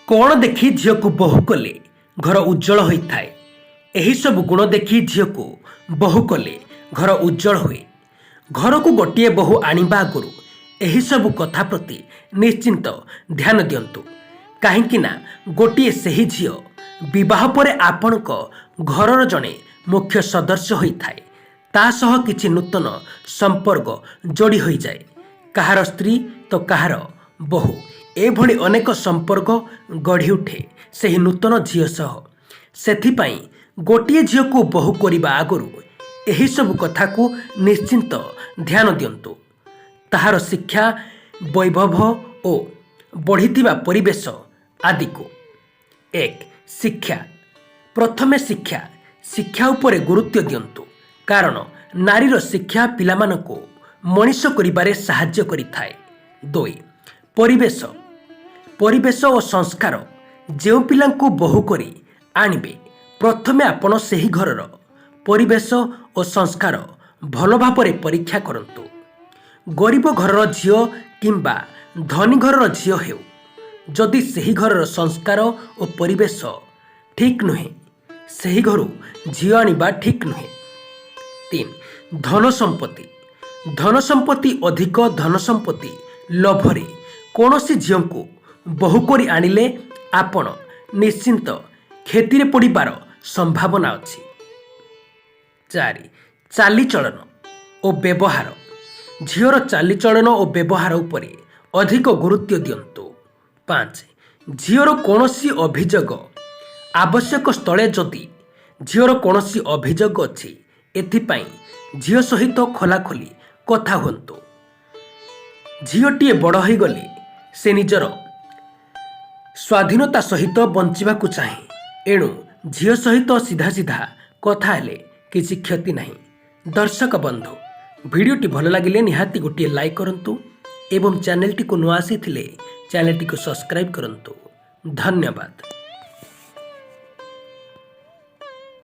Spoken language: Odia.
କ'ଣ ଦେଖି ଝିଅକୁ ବୋହୂ କଲେ ଘର ଉଜ୍ଜଳ ହୋଇଥାଏ? ଏହିସବୁ ଗୁଣ ଦେଖି ଝିଅକୁ ବୋହୂ କଲେ ଘର ଉଜ୍ଜଳ ହୁଏ। ଘରକୁ ଗୋଟିଏ ବୋହୂ ଆଣିବା ଆଗରୁ ଏହିସବୁ କଥା ପ୍ରତି ନିଶ୍ଚିନ୍ତ ଧ୍ୟାନ ଦିଅନ୍ତୁ, କାହିଁକି ନା ଗୋଟିଏ ସେହି ଝିଅ ବିବାହ ପରେ ଆପଣଙ୍କ ଘରର ଜଣେ ମୁଖ୍ୟ ସଦସ୍ୟ ହୋଇଥାଏ। ତା ସହ କିଛି ନୂତନ ସମ୍ପର୍କ ଯୋଡ଼ି ହୋଇଯାଏ। କାହାର ସ୍ତ୍ରୀ ତ କାହାର ବୋହୂ, ଏଭଳି ଅନେକ ସମ୍ପର୍କ ଗଢ଼ି ଉଠେ ସେହି ନୂତନ ଝିଅ ସହ। ସେଥିପାଇଁ ଗୋଟିଏ ଝିଅକୁ ବୋହୂ କରିବା ଆଗରୁ ଏହିସବୁ କଥାକୁ ନିଶ୍ଚିନ୍ତ ଧ୍ୟାନ ଦିଅନ୍ତୁ: ତାହାର ଶିକ୍ଷା, ବୈଭବ ଓ ବଢ଼ିଥିବା ପରିବେଶ ଆଦିକୁ। 1, ଶିକ୍ଷା। ପ୍ରଥମେ ଶିକ୍ଷା। ଶିକ୍ଷା ଉପରେ ଗୁରୁତ୍ୱ ଦିଅନ୍ତୁ, କାରଣ ନାରୀର ଶିକ୍ଷା ପିଲାମାନଙ୍କୁ ମଣିଷ କରିବାରେ ସାହାଯ୍ୟ କରିଥାଏ। 2, ପରିବେଶ। ପରିବେଶ ଓ ସଂସ୍କାର। ଯେଉଁ ପିଲାଙ୍କୁ ବୋହୂ କରି ଆଣିବେ, ପ୍ରଥମେ ଆପଣ ସେହି ଘରର ପରିବେଶ ଓ ସଂସ୍କାର ଭଲ ଭାବରେ ପରୀକ୍ଷା କରନ୍ତୁ। ଗରିବ ଘରର ଝିଅ କିମ୍ବା ଧନୀ ଘରର ଝିଅ ହେଉ, ଯଦି ସେହି ଘରର ସଂସ୍କାର ଓ ପରିବେଶ ଠିକ୍ ନୁହେଁ, ସେହି ଘରୁ ଝିଅ ଆଣିବା ଠିକ୍ ନୁହେଁ। 3, ଧନ ସମ୍ପତ୍ତି। ଧନ ସମ୍ପତ୍ତି। ଅଧିକ ଧନ ସମ୍ପତ୍ତି ଲୋଭରେ କୌଣସି ଝିଅଙ୍କୁ ବୋହୂ କରି ଆଣିଲେ ଆପଣ ନିଶ୍ଚିନ୍ତ କ୍ଷତିରେ ପଡ଼ିବାର ସମ୍ଭାବନା ଅଛି। 4, ଚାଲିଚଳନ ଓ ବ୍ୟବହାର। ଝିଅର ଚାଲିଚଳନ ଓ ବ୍ୟବହାର ଉପରେ ଅଧିକ ଗୁରୁତ୍ୱ ଦିଅନ୍ତୁ। 5, ଝିଅର କୌଣସି ଅଭିଯୋଗ। ଆବଶ୍ୟକ ସ୍ଥଳେ ଯଦି ଝିଅର କୌଣସି ଅଭିଯୋଗ ଅଛି, ଏଥିପାଇଁ ଝିଅ ସହିତ ଖୋଲାଖୋଲି କଥା ହୁଅନ୍ତୁ। ଝିଅଟିଏ ବଡ଼ ହୋଇଗଲେ ସେ ନିଜର ସ୍ୱାଧୀନତା ସହିତ ବଞ୍ଚିବାକୁ ଚାହେଁ। ଏଣୁ ଝିଅ ସହିତ ସିଧା ସିଧା କଥା ହେଲେ କିଛି କ୍ଷତି ନାହିଁ। ଦର୍ଶକ ବନ୍ଧୁ, ଭିଡ଼ିଓଟି ଭଲ ଲାଗିଲେ ନିହାତି ଗୋଟିଏ ଲାଇକ୍ କରନ୍ତୁ ଏବଂ ଚ୍ୟାନେଲଟିକୁ ନୂଆ ଆସିଥିଲେ ଚ୍ୟାନେଲଟିକୁ ସବସ୍କ୍ରାଇବ୍ କରନ୍ତୁ। ଧନ୍ୟବାଦ।